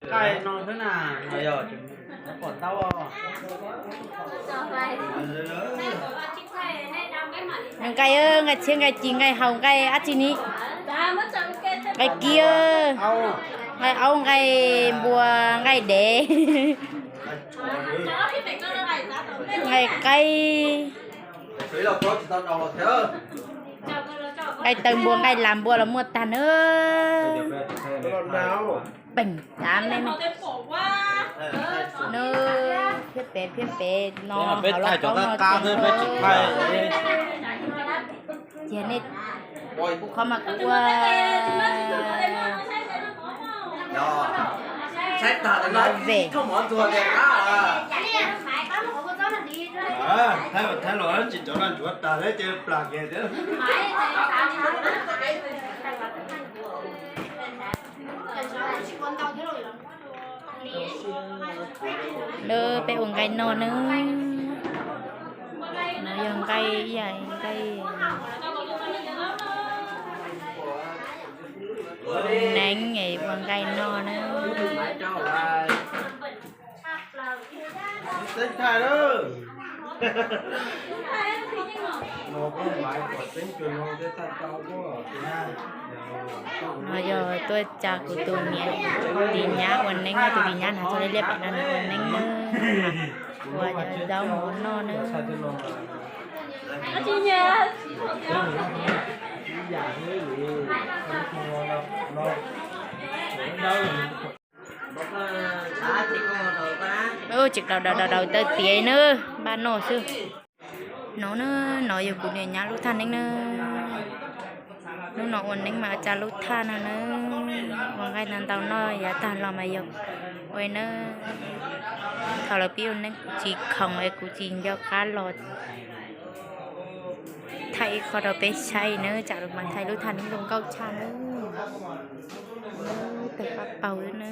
Nqaij no xwb na, pom tau. Nqaij, nqaij tshiab, nqaij ci, nqaij haus, nqaij dab tsi ni, nqaij kib, nqaij aub, nqaij npua, nqaij dev, nqaij qaib, nqaij taw npua, nqaij las npua los muaj tag na. Peem tav me me. Nws phiab pem, phiab pem no, peb hauv los thaij cov qab qab xwb, peb tsis thaij. Ces nej kuv qhov mas kuv ua lawv vem. Thaij los tsis cov no ntsuav tag thiab ces plam kiag thiab. Lawv peb ua nqaij noj nawb. No yog nqaij, ib yam nqaij neeb es ua nqaij noj nawb. No yog tuaj tsa kuv tus niam tis nyab ua neeb, tus tis nyab hnav txog liab pem no nws ua neeb nawb, ua zaub mov noj nawb. Tseem daus daus daus taw tiav nawb, npaj noj xwb. No na, no yog kuv niam nyab lub thaj neeb na. Hnub no ua neeb mas tsa lub thaj no na. Ua nqaij ntau ntau noj yav tag los mas yog ua na. Thaum lawv pib ua neeb kuv tsis khoom es kuv tsis nco qab los thaij ib qho rau peb saib na, tsam lawv mas thaij lub thaj neeb zoo nkauj tshaj na. Peb pab paug na.